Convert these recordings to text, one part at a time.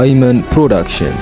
አይመን ፕሮዳክሽን።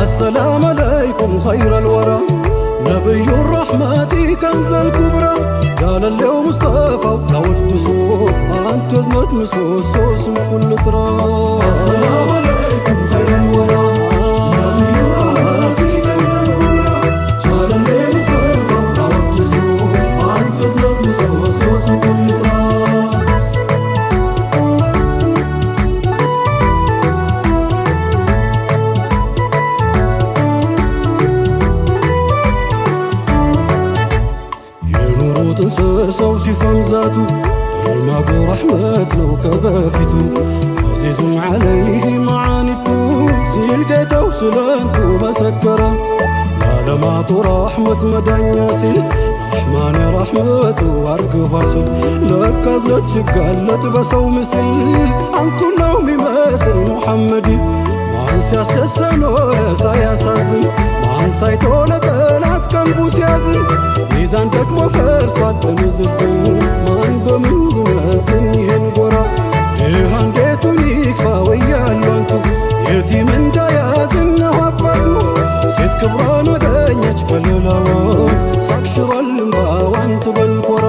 السلام عليكم خير الورى نبي الرحمة كنز الكبرى قال اليوم مصطفى لودسو أنت زنت مسوس كل ترى. السلام عليكم خير الورى نبي الرحمة كنز الكبرى قال اليوم مصطفى لودسو أنت زنت مسوس كل ترى. የኑሮ ጥንስሰው ሲፈምዛቱ ደማቁ ረሕመት ነው ከበፊቱ ዐዚዙን ዐለይህ መዓኒቱ ሲል ጌታው ስለንቱ መሰከረ ለዓለማቱ ረሕመት መዳኛ ሲል ረሕማን ረሕመቱ አርግፏስል ለካ እዝነት ሲጋለጥ በሰው ምስል አንቱን ነው ሚመስል ሙሐመድ። ማን ሲያስደሳ ኖረ ሳያሳዝን? ማን ታይቶ ለጠላት ቀልቡ ሲያዝን? ሚዛን ደግሞ ፈርሷል በምዝዝን። ማን በምን ይመዝን ይህን ጎራ? ድሃ እንዴቱን ይክፋ ወያሉ አንቱ የቲም እንዳያዝን ነው አባቱ። ሴት ክብሯን አገኘች ከሌላዋን ሳቅሽሯል እምባዋን ትበል ኮራ።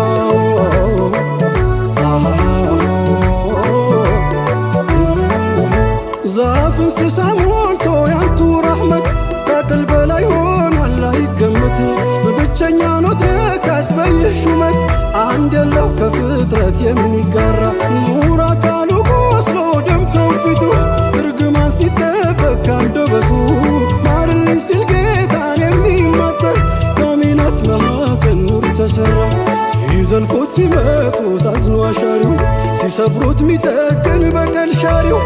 ዛፍ እንስሳ ሞልቶ ያንቱ ረሕመት ከቅል በላይ ሆኗል አይገመት። ብቸኛ ኖት ለካስ በይህ ሹመት አንድ የለው ከፍጥረት የሚጋራ። ኑር አካሉ ቆስሎ ደም ተንፊቱ እርግማን ሲጠበቅ ካንደበቱ ማርልኝ ሲል ጌታን የሚማጸን ከሚነት ማሐፀን ኑር ተሰራ። ሲዘልፉት ሲመጡት አዝኖ አሻሪው ሲሰብሩት ሚጠግን በቀል ሻሪው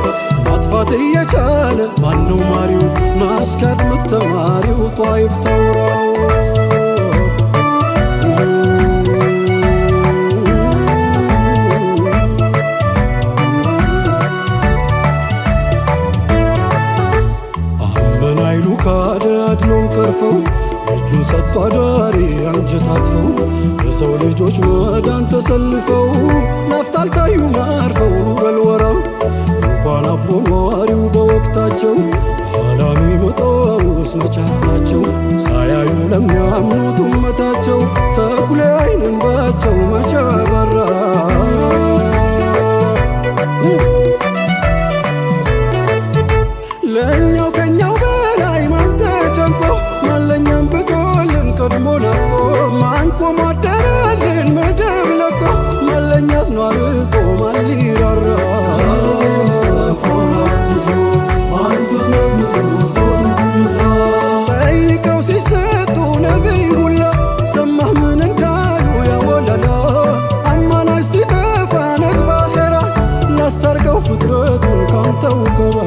ማጥፋት እየቻለ ማነው ማሪው? ማስካድ ምተማሪው ጧይፍ ተውራው። አመን አይሉ ካደ አድሎን ቀርፈው እጁን ሰጥቶ አዳሪ አንጀት አጥፈው የሰው ልጆች መዳን ተሰልፈው ላፍታ አልታዩ ማርፈው ኑረል ወራው እንኳን አብሮ ኗሪው በወቅታቸው ኋላ ሚመጣውስ መቻታቸው ሳያዩ ለሚያምኑት ኡመታቸው ተኩሌ አይን እንባቸው መቻ በራ። ለእኛው ከኛው በላይ ማን ተጨንቆ ማን ለእኛም ብቶልን ቀድሞ ናፍቆ ማን ቆሞ አደረልን መደብ ለቆ ማን ለእኛ አዝኖ አርቆ ማን ሊራራ? ጠይቀው ሲሰጡ ነቢይ ሁላ ሰማህ ምን እንዳሉ ያወላላ አማላጅ ሲጠፋ ነግባ ኼራ ላስታርቀው ፍጥረቱን ካንተው ጋራ።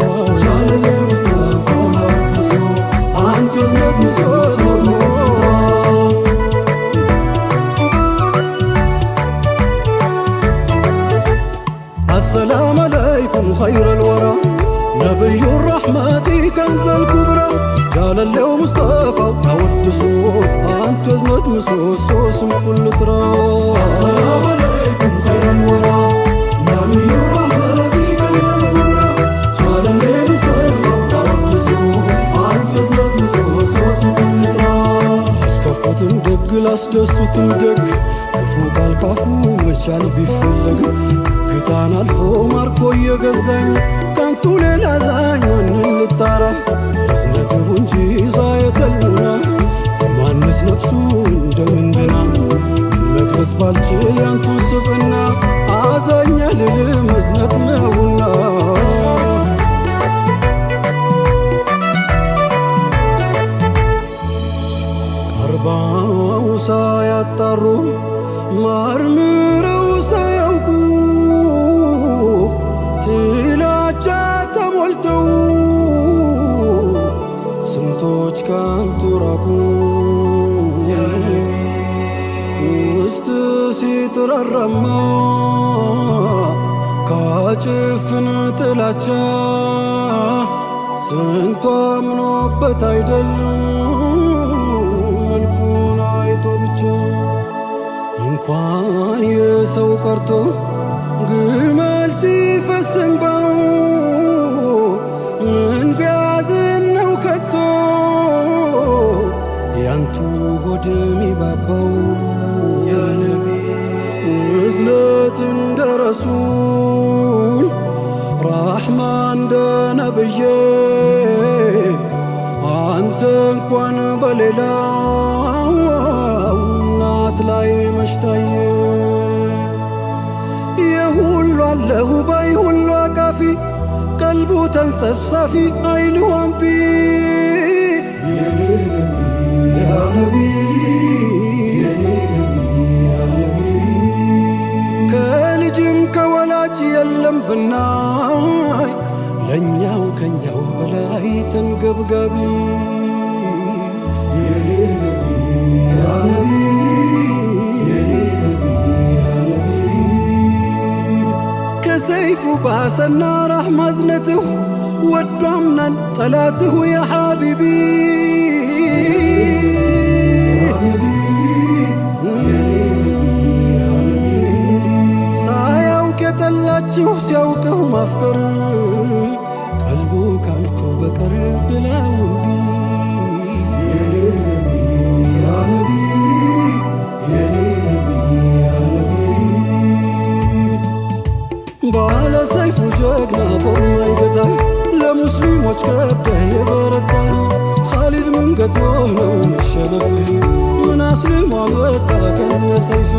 السلام عليكم خير الورى نبي الرحمة كنز الكبرى قال اليوم مصطفى أودسو أنت زنت مسوس كل ترى. السلام عليكم خير الورى نبي الرحمة كنز الكبرى قال اليوم مصطفى أودسو أنت زنت مسوس كل ترى. አስከፉትም ደግ ላስደሱትም ደግ ክፉ ቃል ካፉ መቻል ቢፈለግ ግታን አልፎ ማርኮ እየገዛኝ ከንቱ ሌላ ዛኝ ማንን ልጣራ? እዝነትሁ እንጂ ጋየተል ሙና የማንስ ነፍሱ እንደምንድና መግለጽ ባልችል ያንቱን ስብና አዛኛ ልልም እዝነት ነውና። ቀርባው ሳያጣሩ መርምረው ሳያውቁ ጥላቻ ተሞልተው ስንቶች ካንቱ ራቁ። ውስጥ ሲጥራራማ ካጭፍን ጥላቻ ስንቱ አምኖበት አይደለም መልኩን አይቶ ብቻ። እንኳን የሰው ቀርቶ ግመል ሲፈስ እንባው ምን ቢያዝን ነው ከቶ ያንቱ ሆድ ሚባባው? እዝነት እንደ ረሱል፣ ራሕማ እንደ ነብዬ፣ አንተ እንኳን በሌላው እናት ላይ መሽታየ። የሁሉ አለሁ ባይ፣ ሁሉ አቃፊ፣ ቀልቡ ተንሰሳፊ፣ አይኑ አምቢ፣ ያ ነቢ። ከልጅም ከወላጅ የለም ብናይ ለእኛው ከኛው በላይ ተንገብጋቢ። የኔ ነቢ፣ ያ ነቢ፣ የኔ ነቢ፣ ያ ነቢ። ከሰይፉ ባሰና ራሕማ እዝነትሁ ወዶ አምናን ጠላትሁ ያ ሓቢቢ። ሳያውቅ የጠላችሁ ሲያውቅሁ ማፍቀር ቀልቡ ካንቱ በቀር ብለው እምቢ። የኔ ነቢ፣ ያ ነቢ፣ የኔ ነቢ፣ ያ ነቢ። ባለ ሰይፉ ጀግና ጦር ማይገታ፣ ለሙስሊሞች ከብደህ የበረታ ኻሊድ፣ ምን ገጥሞህ ነው መሸነፍ? ምን አስልሞ አመጣ ከነ ሰይፍ?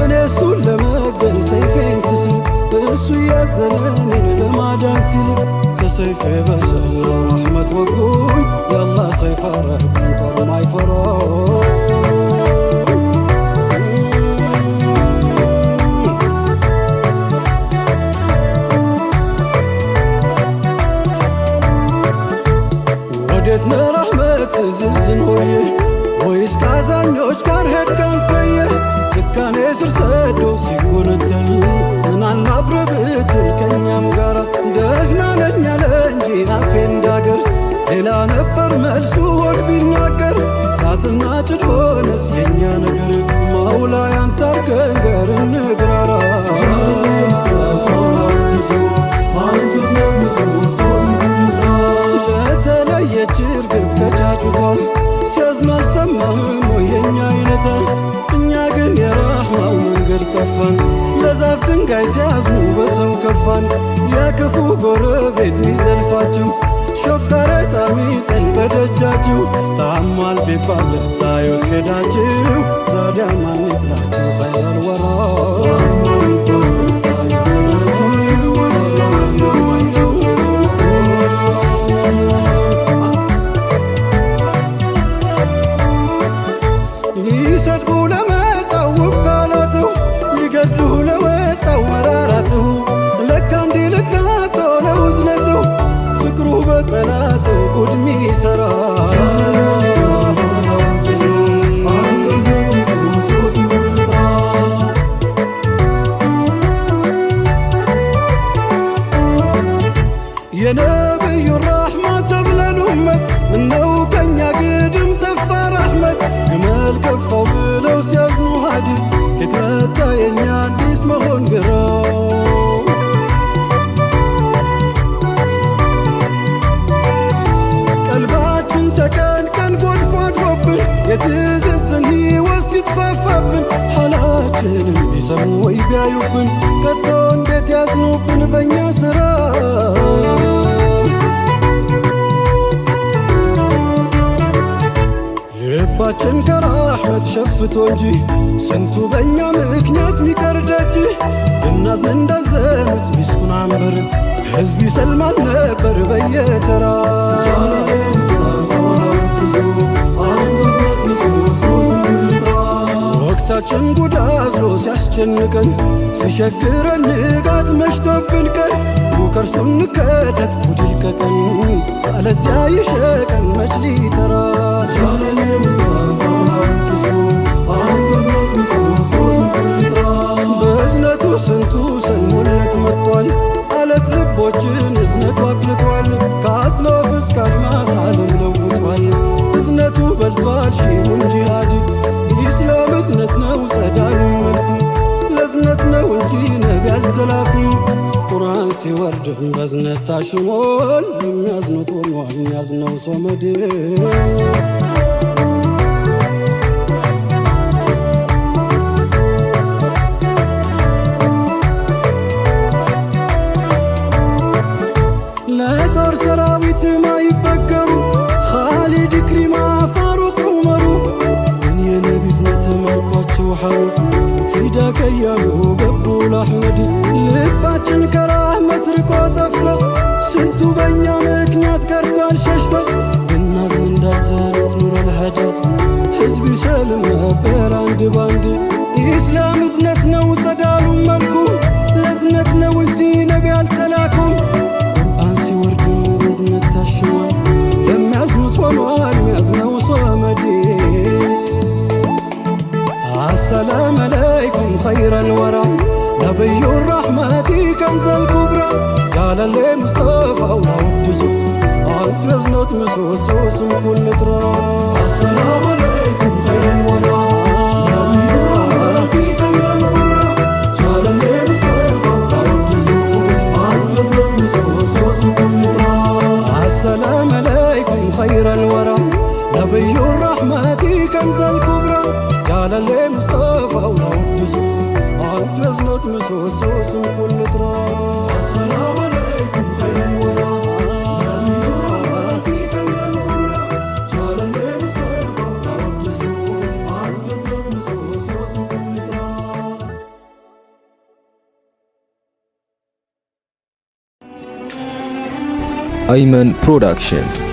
እኔ እሱን ለመግደል ሰይፌን ስስል እሱ ያዘነ እኔን ለማዳን ሲል ከሰይፌ በሰል ረሕመት ወጉኝ። ያላ ሰይፍ አረጉኝ ጦር ማይፈራ። ወዴት ነህ ረሕመት ዝዝን ሆይ? ወይስ ከአዛኞች ጋር ሄድክ አንተየ? ጭካኔ ስር ሰዶ ሲጎነተል ምን አብረህ ብትውል ከእኛም ጋር። ደህና ነኝ አለ እንጂ አፌ እንዳገር ሌላ ነበር መልሱ ሆድ ቢናገር። እሳትና ጭድ ሆነስ የእኛ ነገር። ማውላ ያንተ አርገን ገር እንግራራ። ለተለየች እርግብ ከጫጩቷ ሲያዝን አልሰማህም ወይ የኛ አይነታ? እኛ ግን የራሕማው መንገድ ጠፋን። ለዛፍ ድንጋይ ሲያዝኑ በሰው ከፋን። የክፉ ጎረቤት ሚዘልፋችሁ ሾካሬ ሚጥል በደጃችሁ ታሟል ቢባል ታዩት ሄዳችሁ ዛዲያ ማን ይጥላችሁ ኸይረል ወራ? ሊሰድቡ ለመጣው ውብ ቃላትሁ፣ ሊገድሉ ለወጣው መራራትሁ፣ ለካ እንዲህ ልካቶ ነው እዝነትሁ ፍቅሩ በጠላቱ ጉድ ሚሰራ። የነብዩ ራሕማ ተብለን ኡመት ምነው ከኛ ግድም ጠፋ ረሕመት? ግመል ከፋው ብለው ሲያዝኑ ሃዲ ኬት መጣ የኛ አዲስ መሆን ግራው? ቀልባችን ተቀንቀን ጎድፎ አድሮብን የትዝዝን ሕይወት ሲጥፋፋብን ሐላችንን ቢሰሙ ወይ ቢያዩብን ከቶ እንዴት ያዝኑብን በእኛ ሥራ? ልባችን ከራሕመት ሸፍቶ እንጂ ስንቱ በእኛ ምክንያት ሚቀር ደጅ። ብናዝን እንዳዘኑት ሚስኩን አንበር ሕዝብ ይሰልማል ነበር በየተራ። ወቅታችን ጉድ አዝሎ ሲያስጨንቀን ሲሸግረን ንጋት መሽቶብን ቀን ከእርሱ እንከተት ጉድ ይልቀቀን አለዚያ ይሸቀን መች ሊተራ። በእዝነቱ ስንቱ ሰልሞለት መጥቷል። አለት ልቦችን እዝነቱ አቅልቷል። ከአጽናፍ እስከ አድማስ ዓለም ለውጧል። እዝነቱ በልቷል ሺሁን ጂሃድ። ኢስላም እዝነት ነው ጸዳሉ መልኩ። ለእዝነት ነው እንጂ ነቢ አልተላኩም። ቁርአን ሲወርድ በእዝነት ታሽሟል። የሚያዝኑት ሆኗል ያዝነው ሶመድ። ለጦር ሰራዊት ማይበገሩ ኻሊድ፣ ኢክሪማ፣ ፋሩቅ፣ ዑመሩ ግን የነቢ እዝነት ማርኳቸው ሐሩ። ፊዳከ እያሉ ገቡ ለአሕመድ። ልባችን ከራህመት ርቆ ጠፍቶ ስንቱ በእኛ ምክንያት ቀርቷል ሸሽቶ። ብናዝን እንዳዘኑት ኑረል ሀዲ ሕዝብ ይሰልም ነበር አንድ ባንድ። ኢስላም እዝነት ነው ጸዳሉ መልኩ። ለእዝነት ነው እንጂ ነቢ አልተላኩም። ቁርአን ሲወርድም በእዝነት ታሽሟል። ለሚያዝኑት ሆኗል ሚያዝነው ሶመዴ። السلام عليكم خير الورى نبي الرحمة كنز الكبرى قال لي مصطفى ولاودسو አንቱ የእዝነት ምሰሶ ስምኩን ልጥራ። السلام عليكم خير الورى نبي الرحمة كنز الكبرى قال لي مصطفى ولاودسو አንቱ የእዝነት ምሰሶ ስምኩን ልጥራ። السلام عليكم خير الورى نبي الرحمة كنز الكبرى قال لي مصطفى ولاودسو አንቱ የእዝነት ምሰሶ ስምኩን ልጥራ። السلام عليكم خير الورى نبي الرحمة كنز الكبرى قال لي مصطفى ولاودسو አንቱ የእዝነት ምሰሶ ስምኩን ልጥራ። Ayman Production.